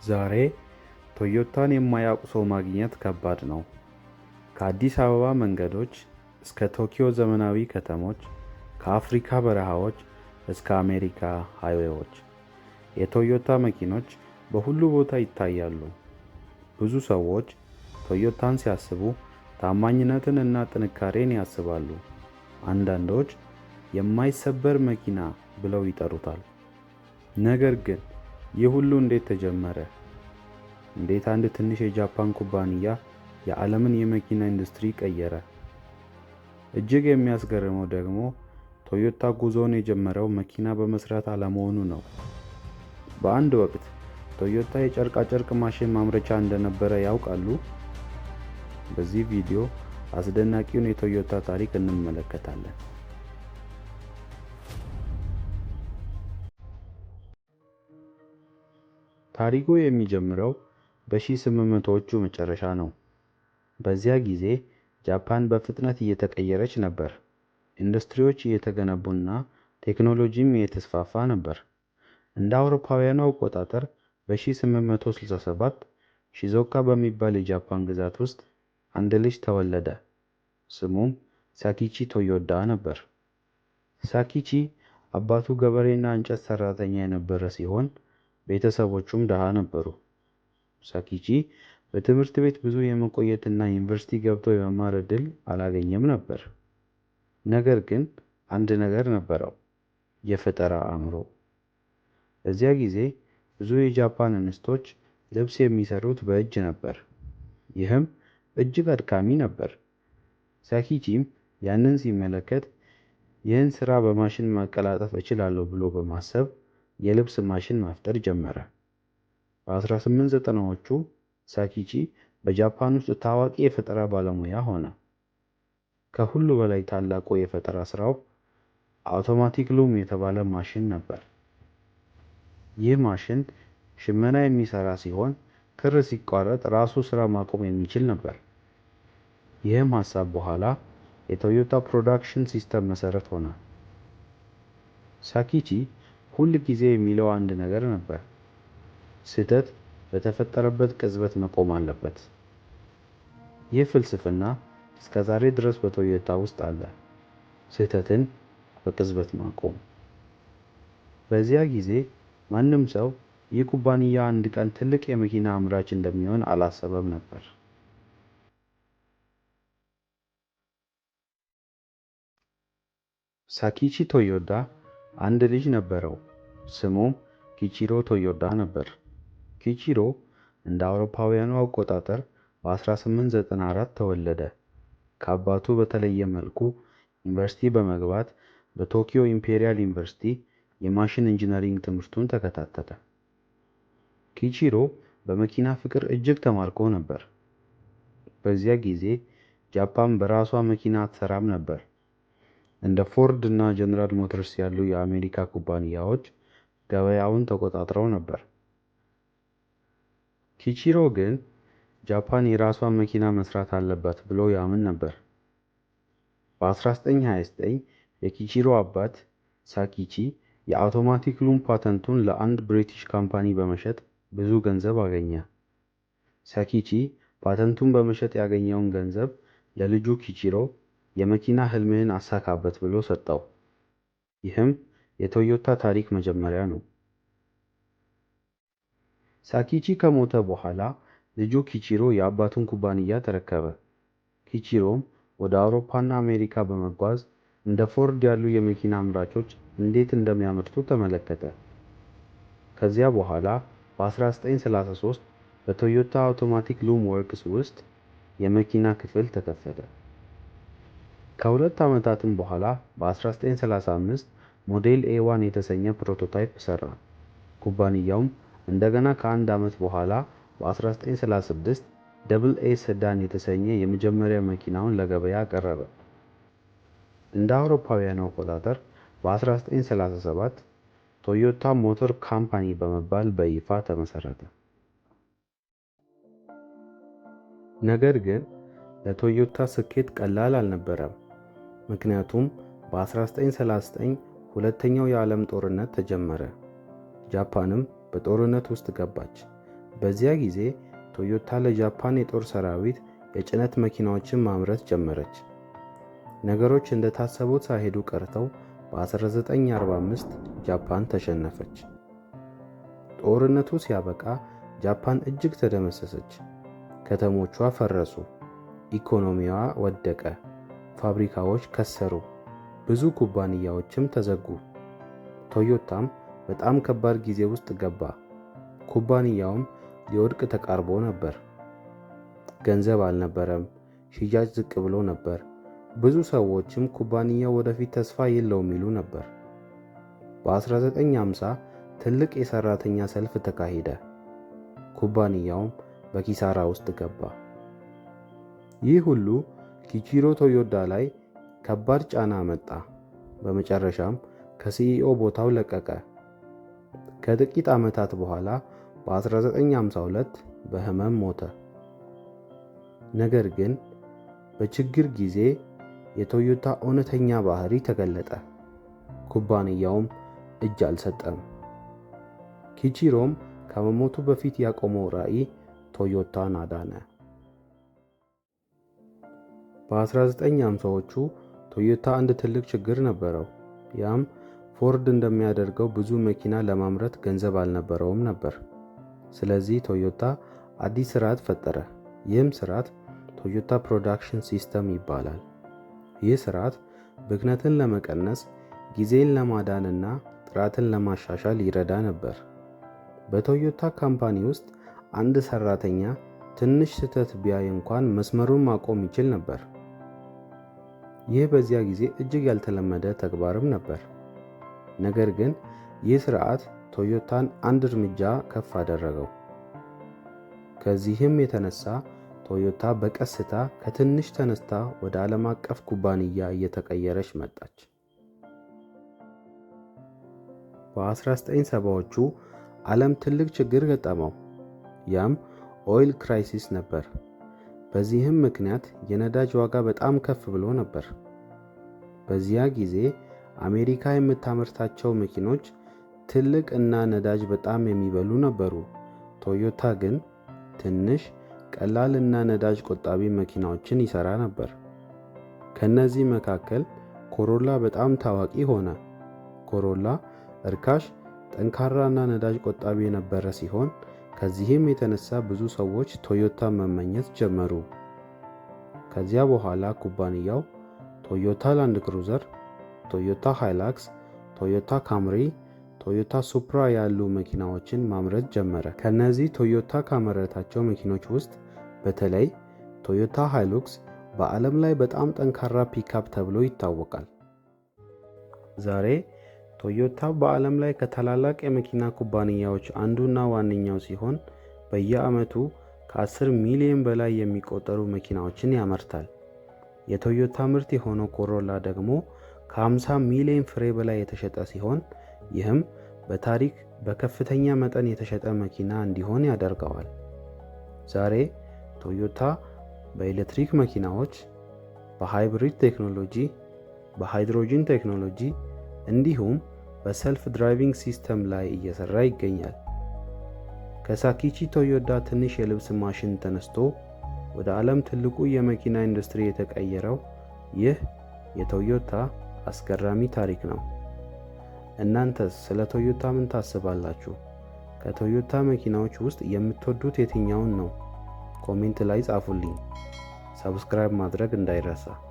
ዛሬ ቶዮታን የማያውቅ ሰው ማግኘት ከባድ ነው። ከአዲስ አበባ መንገዶች እስከ ቶኪዮ ዘመናዊ ከተሞች፣ ከአፍሪካ በረሃዎች እስከ አሜሪካ highway ዎች የቶዮታ መኪኖች በሁሉ ቦታ ይታያሉ። ብዙ ሰዎች ቶዮታን ሲያስቡ ታማኝነትን እና ጥንካሬን ያስባሉ። አንዳንዶች የማይሰበር መኪና ብለው ይጠሩታል። ነገር ግን ይህ ሁሉ እንዴት ተጀመረ? እንዴት አንድ ትንሽ የጃፓን ኩባንያ የዓለምን የመኪና ኢንዱስትሪ ቀየረ? እጅግ የሚያስገርመው ደግሞ ቶዮታ ጉዞውን የጀመረው መኪና በመስራት አለመሆኑ ነው። በአንድ ወቅት ቶዮታ የጨርቃጨርቅ ማሽን ማምረቻ እንደነበረ ያውቃሉ? በዚህ ቪዲዮ አስደናቂውን የቶዮታ ታሪክ እንመለከታለን። ታሪኩ የሚጀምረው በ1800ዎቹ መጨረሻ ነው። በዚያ ጊዜ ጃፓን በፍጥነት እየተቀየረች ነበር። ኢንዱስትሪዎች እየተገነቡና ቴክኖሎጂም እየተስፋፋ ነበር። እንደ አውሮፓውያኑ አቆጣጠር በ1867 ሺዞካ በሚባል የጃፓን ግዛት ውስጥ አንድ ልጅ ተወለደ። ስሙም ሳኪቺ ቶዮዳ ነበር። ሳኪቺ አባቱ ገበሬና እንጨት ሰራተኛ የነበረ ሲሆን ቤተሰቦቹም ድሃ ነበሩ። ሳኪቺ በትምህርት ቤት ብዙ የመቆየትና ዩኒቨርሲቲ ገብቶ የመማር ዕድል አላገኘም ነበር። ነገር ግን አንድ ነገር ነበረው፤ የፈጠራ አእምሮ። በዚያ ጊዜ ብዙ የጃፓን እንስቶች ልብስ የሚሰሩት በእጅ ነበር። ይህም እጅግ አድካሚ ነበር። ሳኪቺም ያንን ሲመለከት ይህን ሥራ በማሽን ማቀላጠፍ እችላለሁ ብሎ በማሰብ የልብስ ማሽን መፍጠር ጀመረ። በ1890ዎቹ ሳኪቺ በጃፓን ውስጥ ታዋቂ የፈጠራ ባለሙያ ሆነ። ከሁሉ በላይ ታላቁ የፈጠራ ስራው automatic loom የተባለ ማሽን ነበር። ይህ ማሽን ሽመና የሚሰራ ሲሆን ክር ሲቋረጥ ራሱ ስራ ማቆም የሚችል ነበር። ይህም ሀሳብ በኋላ የቶዮታ production system መሰረት ሆነ። ሳኪቺ ሁል ጊዜ የሚለው አንድ ነገር ነበር፤ ስህተት በተፈጠረበት ቅጽበት መቆም አለበት። ይህ ፍልስፍና እስከ ዛሬ ድረስ በቶዮታ ውስጥ አለ። ስህተትን በቅጽበት ማቆም። በዚያ ጊዜ ማንም ሰው ይህ ኩባንያ አንድ ቀን ትልቅ የመኪና አምራች እንደሚሆን አላሰበም ነበር። ሳኪቺ ቶዮዳ አንድ ልጅ ነበረው። ስሙም ኪቺሮ ቶዮዳ ነበር። ኪቺሮ እንደ አውሮፓውያኑ አቆጣጠር በ1894 ተወለደ። ከአባቱ በተለየ መልኩ ዩኒቨርሲቲ በመግባት በቶኪዮ ኢምፔሪያል ዩኒቨርሲቲ የማሽን ኢንጂነሪንግ ትምህርቱን ተከታተለ። ኪቺሮ በመኪና ፍቅር እጅግ ተማርኮ ነበር። በዚያ ጊዜ ጃፓን በራሷ መኪና አትሰራም ነበር። እንደ ፎርድ እና ጀነራል ሞተርስ ያሉ የአሜሪካ ኩባንያዎች ገበያውን ተቆጣጥረው ነበር። ኪቺሮ ግን ጃፓን የራሷን መኪና መስራት አለባት ብሎ ያምን ነበር። በ1929 የኪቺሮ አባት ሳኪቺ የ automatic loom ፓተንቱን ለአንድ British company በመሸጥ ብዙ ገንዘብ አገኘ። ሳኪቺ ፓተንቱን በመሸጥ ያገኘውን ገንዘብ ለልጁ ኪቺሮ የመኪና ህልምህን አሳካበት ብሎ ሰጠው። ይህም የቶዮታ ታሪክ መጀመሪያ ነው። ሳኪቺ ከሞተ በኋላ ልጁ ኪቺሮ የአባቱን ኩባንያ ተረከበ። ኪቺሮም ወደ አውሮፓና አሜሪካ በመጓዝ እንደ ፎርድ ያሉ የመኪና አምራቾች እንዴት እንደሚያመርቱ ተመለከተ። ከዚያ በኋላ በ1933 በቶዮታ Automatic Loom Works ውስጥ የመኪና ክፍል ተከፈተ። ከሁለት ዓመታትም በኋላ በ1935 Model A1 የተሰኘ prototype ሰራ። ኩባንያውም እንደገና ከአንድ ዓመት በኋላ በ1936 Double A sedan የተሰኘ የመጀመሪያ መኪናውን ለገበያ አቀረበ። እንደ አውሮፓውያኑ አቆጣጠር በ1937 ቶዮታ ሞተር ካምፓኒ በመባል በይፋ ተመሰረተ። ነገር ግን ለቶዮታ ስኬት ቀላል አልነበረም። ምክንያቱም በ1939 ሁለተኛው የዓለም ጦርነት ተጀመረ። ጃፓንም በጦርነት ውስጥ ገባች። በዚያ ጊዜ ቶዮታ ለጃፓን የጦር ሰራዊት የጭነት መኪናዎችን ማምረት ጀመረች። ነገሮች እንደታሰቡት ሳይሄዱ ቀርተው በ1945 ጃፓን ተሸነፈች። ጦርነቱ ሲያበቃ ጃፓን እጅግ ተደመሰሰች። ከተሞቿ ፈረሱ፣ ኢኮኖሚዋ ወደቀ፣ ፋብሪካዎች ከሰሩ፣ ብዙ ኩባንያዎችም ተዘጉ። ቶዮታም በጣም ከባድ ጊዜ ውስጥ ገባ። ኩባንያውም ሊወድቅ ተቃርቦ ነበር። ገንዘብ አልነበረም፣ ሽያጭ ዝቅ ብሎ ነበር። ብዙ ሰዎችም ኩባንያው ወደፊት ተስፋ የለውም ይሉ ነበር። በ1950 ትልቅ የሰራተኛ ሰልፍ ተካሄደ። ኩባንያውም በኪሳራ ውስጥ ገባ። ይህ ሁሉ ኪቺሮ ቶዮዳ ላይ ከባድ ጫና አመጣ። በመጨረሻም ከ CEO ቦታው ለቀቀ። ከጥቂት ዓመታት በኋላ በ1952 በህመም ሞተ። ነገር ግን በችግር ጊዜ የቶዮታ እውነተኛ ባህሪ ተገለጠ። ኩባንያውም እጅ አልሰጠም። ኪቺሮም ከመሞቱ በፊት ያቆመው ራዕይ ቶዮታን አዳነ። በ1950ዎቹ ቶዮታ አንድ ትልቅ ችግር ነበረው። ያም ፎርድ እንደሚያደርገው ብዙ መኪና ለማምረት ገንዘብ አልነበረውም ነበር። ስለዚህ ቶዮታ አዲስ ስርዓት ፈጠረ። ይህም ስርዓት ቶዮታ Production System ይባላል። ይህ ስርዓት ብክነትን ለመቀነስ፣ ጊዜን ለማዳንና ጥራትን ለማሻሻል ይረዳ ነበር። በቶዮታ company ውስጥ አንድ ሰራተኛ ትንሽ ስህተት ቢያይ እንኳን መስመሩን ማቆም ይችል ነበር። ይህ በዚያ ጊዜ እጅግ ያልተለመደ ተግባርም ነበር። ነገር ግን ይህ ስርዓት ቶዮታን አንድ እርምጃ ከፍ አደረገው። ከዚህም የተነሳ ቶዮታ በቀስታ ከትንሽ ተነስታ ወደ ዓለም አቀፍ ኩባንያ እየተቀየረች መጣች። በ1970ዎቹ ዓለም ትልቅ ችግር ገጠመው። ያም oil crisis ነበር። በዚህም ምክንያት የነዳጅ ዋጋ በጣም ከፍ ብሎ ነበር። በዚያ ጊዜ አሜሪካ የምታመርታቸው መኪኖች ትልቅ እና ነዳጅ በጣም የሚበሉ ነበሩ። ቶዮታ ግን ትንሽ፣ ቀላል እና ነዳጅ ቆጣቢ መኪናዎችን ይሰራ ነበር። ከነዚህ መካከል ኮሮላ በጣም ታዋቂ ሆነ። ኮሮላ እርካሽ፣ ጠንካራ እና ነዳጅ ቆጣቢ የነበረ ሲሆን ከዚህም የተነሳ ብዙ ሰዎች ቶዮታ መመኘት ጀመሩ። ከዚያ በኋላ ኩባንያው ቶዮታ ላንድ ክሩዘር፣ ቶዮታ ሃይላክስ፣ ቶዮታ ካምሪ፣ ቶዮታ ሱፕራ ያሉ መኪናዎችን ማምረት ጀመረ። ከነዚህ ቶዮታ ካመረታቸው መኪኖች ውስጥ በተለይ ቶዮታ ሃይሉክስ በዓለም ላይ በጣም ጠንካራ ፒካፕ ተብሎ ይታወቃል። ዛሬ ቶዮታ በዓለም ላይ ከታላላቅ የመኪና ኩባንያዎች አንዱና ዋነኛው ሲሆን በየዓመቱ ከ10 ሚሊዮን በላይ የሚቆጠሩ መኪናዎችን ያመርታል። የቶዮታ ምርት የሆነው ኮሮላ ደግሞ ከ50 ሚሊዮን ፍሬ በላይ የተሸጠ ሲሆን ይህም በታሪክ በከፍተኛ መጠን የተሸጠ መኪና እንዲሆን ያደርገዋል። ዛሬ ቶዮታ በኤሌክትሪክ መኪናዎች፣ በ hybrid ቴክኖሎጂ፣ በሃይድሮጅን ቴክኖሎጂ እንዲሁም በ self driving system ላይ እየሰራ ይገኛል። ከሳኪቺ ቶዮዳ ትንሽ የልብስ ማሽን ተነስቶ ወደ ዓለም ትልቁ የመኪና ኢንዱስትሪ የተቀየረው ይህ የቶዮታ አስገራሚ ታሪክ ነው። እናንተስ ስለ ቶዮታ ምን ታስባላችሁ? ከቶዮታ መኪናዎች ውስጥ የምትወዱት የትኛውን ነው? Comment ላይ ጻፉልኝ። Subscribe ማድረግ እንዳይረሳ።